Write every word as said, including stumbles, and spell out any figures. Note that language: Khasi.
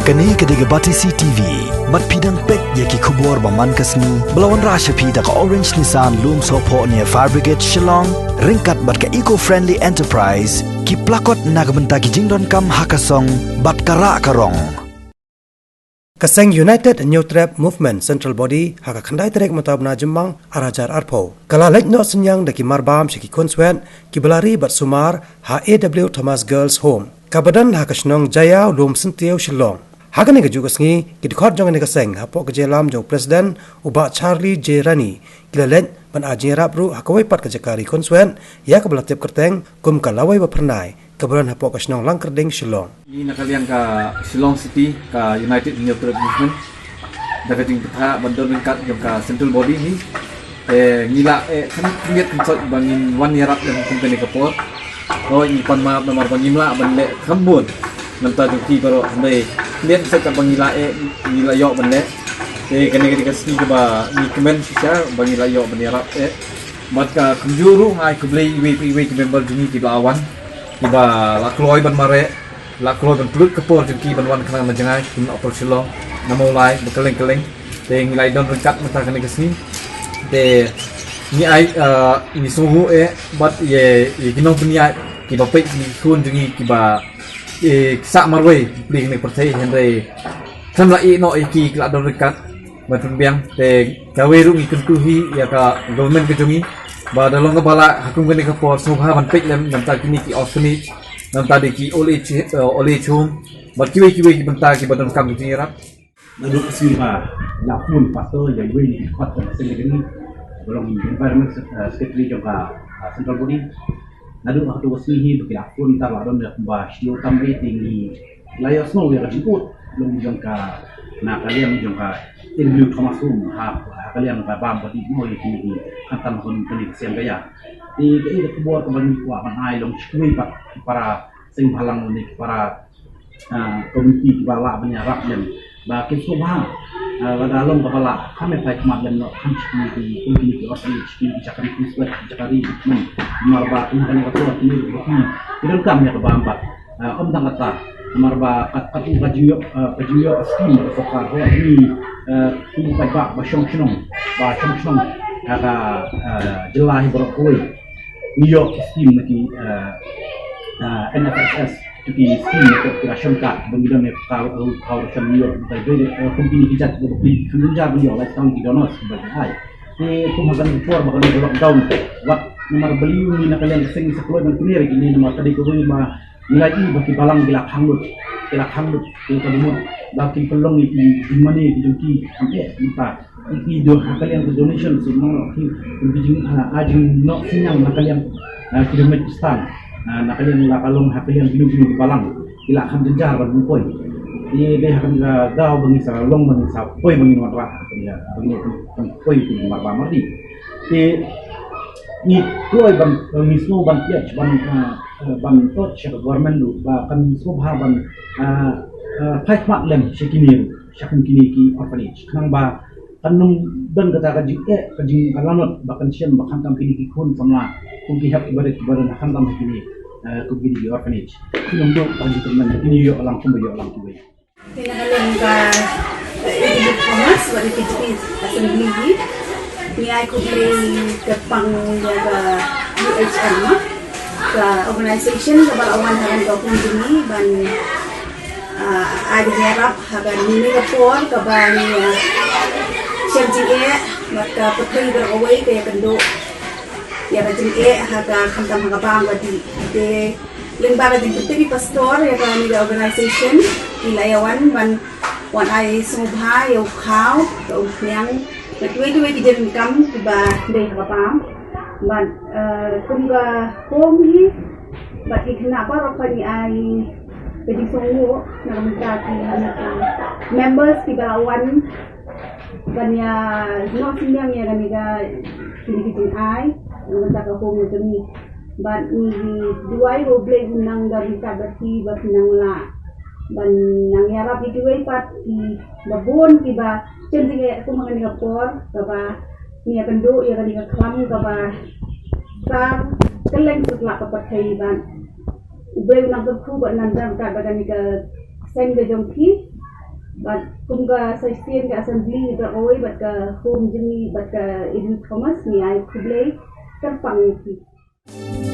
Kane ka dei ka Batesi T V. Bad phi dang peit ïa ki khubor ba man ka sngi ba la wanrah sha phi da ka Orange Nissan Lumsohphoh near Fire Brigade Shillong, ryngkat bad ka Eco Friendly Enterprise, ki plakot na ka bynta ki jingdonkam ha ka song bad ka rah ka rong. Ka seng United Hynñiewtrep Movement Central Body ha ka khyndai tarik mynta u bnai Jymmang ar hajar arphew ka la leit noh synñiang da ki marbam sha ki khun swet kiba la ri bad sumar ha A W Thomas Girls Home kaba don ha ka shnong Jaiaw, Lumsyntiew, Shillong. Ha kane kajuh ka sngi, ki dkhot jong kane ka seng hapoh ka jingïalam jong u President u Bah Charlie J Rani, ki la leit ban ai jingïarap ruh ha kawei pat ka jaka ri khun swet ïa kaba la tip kyrteng kum ka Lawei Baphyrnai, kaba don hapoh ka shnong Langkyrding, Shillong. Ngi na ka liang ka Shillong City ka United Hynñiewtrep Movement, da ka jingpyrta ban don ryngkat jong ka Central Body ngi, te ngi la, eh, kham khyndiat khynsoit ba ngin wan ïarap lem kum kane ka por. Hooid, ngi pan map namar ba ngim lah ban leh kham bun na ka bynta jong ki baroh, hynrei khyndiat khynsoit katba ngi la, eh, ngi la ïoh ban leh. Te kane ka dei ka sngi kaba ngi kmen shisha ba ngi la ïoh ban ïarap, eh. Bad ka kumjuh ruh nga ai khublei iwei pa iwei ki member jong ngi kiba la wan, kiba la kloi ban mareh, la kloi ban pynlut ka por jong ki ban wan khnang na jngai, kum na Upper Shillong, na Mawlai, ba kylleng kylleng. Te ngi la ïadon ryngkat mynta kane ka sngi. Te ngi ai, eh, ngi sngewthuh, eh, bad ïa, ïa ki nongpynïaid kiba peit, ki khun jong ngi kiba, eh, sah marwei plie kane ka pyrthei, hynrei khlem la ïeh noh ïa ki, ki la don ryngkat ban pynbiang. Te kawei ruh ngi kyntu hi ïa ka government ka jong ngi ba da long kaba lah ha kum kane ka por sngewbha ban peit lem na ka bynta kine ki orphanage, na ka bynta de ki old age, eh, old age home, bad kiwei kiwei ki bynta kiba donkam ka jingïarap. Naduh ka sngi ba la phone pat to ïa iwei na ki dkhot ka seng ka jong ngi ba long Environment Sec-, eh, Secretary jong ka, eh, Central Body. Naduh ha kato ka sngi hi ba ki la phone, tang la don ïa kumba shi tam re, te ngi la ïohsngew ïa ka jingkut long jong ka, na ka liang jong ka A W Thomas Home, ha, ha ka liang ka bam ba dih mo ïa kine ki khamtam ha kane ka seng ka ïa. Te kaei ka khubor kaba ngi kwah ban ai long shi kiwei pat ki para seng bhalang ne ki para, ah, komiti kiba lah ban ïarap lem ba kin sngewbha, ah, lada long kaba lah, kham ai phai khmat lem noh, kham shi kiwei ki, kum kine ki orphanage, shi kiwei ki jaka ri khun swet, ki jaka ri khun, namar ba kum kane ka por kine ruh ba ki, ki donkam ïa ka bam bad, ah, ym tang kata, namar ba kat, kat ka jingïoh, ah, ka jingïoh ka skim ka sorkar, ho ngi, ah, kum ka paidbah ba shong shnong, ba shong shnong ha ka, ah, jylla hi baroh kawei, ngi ïoh ki skim na ki, ah, ah, N F S S, ki skim na ki ration card, ba ngi don ne ka, ka ration ngi ïoh, ba dei, eh, kum kine ki jait ba ki kham jynjar ba ngi ïoh, lifetime ki donors ba ngi ai. Te kum ha kane ka por ba kane ka lockdown, wat namar balei ngi na ka liang ka seng ngi sa kloi ban pynïar ïa kine, namar ka dei kawei ma ngi la ïohi ba ki balang ki la khang lut, ki la khang lut, ki la khang lut, ba kin pynlong ïa ki jingmane ki jong ki, kham eh, mynta. Ki, ki don ha ka liang ka donation, shu nang ki, ki jing, ah, ah, jingnoh synñiang na ka liang, ah, ki don mih stan. Ah, na ka liang la ka long ha ka liang kino kino ki balang. Ki la kham jynjar ban poi. Te dei ha kane ka daw ba ngi sa long ba ngi sa poi ba ngin wanrah ha ka liang, ba ngin poi ki mar ba mar di. Te ngi kloi ban, ngi sngew ban pynïaid ban, ah, ah, ban touch sha ka government ruh ba kan sngewbha ban, ah, ah, phai khmat lem sha kine ruh, sha kum kine ki orphanage. Khnang ba kan ym don kata ka jingeh, ka jing, ka lanot ba kan shem ba khamtam kine ki khun samla, kum ki hep ki barit ki barit khamtam ha kine, eh, kum kine ki orphanage. Kin ym don ka jingkyrmen, kin ïoh lang kumba ïoh lang kiwei. Te na ka liang ka, eh, A W Thomas bad ka P T P Assembly hi, ngi ai khublei kyrpang ïa ka U H M, ka organization kaba la wan ha ka kum jong ngi ban, ah, ai ka jingïarap ha kane ka por kaba ngi, ah, shem jingeh bad ka pyrthei baroh kawei ka ïakynduh ïa ka jingeh ha ka, khamtam ha ka bam ka dih. Te lyngba ka jingpyntip i pastor ïa kane ka organization, ngi la ïa wan ban wan ai sngewbha ïa u khaw, ïa u khñiang, bad kiwei kiwei ki jingdonkam kiba dei ha ka bam. Bad, eh, kum ka home hi, bad ki khynnah baroh pat ngi ai ka jingsngewnguh na ka bynta ki, na ka members kiba la wan ban ïa noh synñiang ïa kane ka, kine ki jingai na ka bynta ka home ka jong ngi. Bad ngi duwai ba U Blei un nang don ryngkat bad ki ba phin nang lah ban nang ïarap ïa kiwei pat kiba bun kiba shem jingeh kum ha kane ka por kaba ngi ïakynduh ïa kane ka khlam kaba sar kylleng satlak ka pyrthei. Bad U Blei un nang kyrkhu bad nang don ryngkat bad kane ka seng ka jong phi. Bad kum ka session ka assembly ngi da oi bad ka home jong ngi bad ka Edu Thomas, ngi ai khublei kyrpang ïa phi.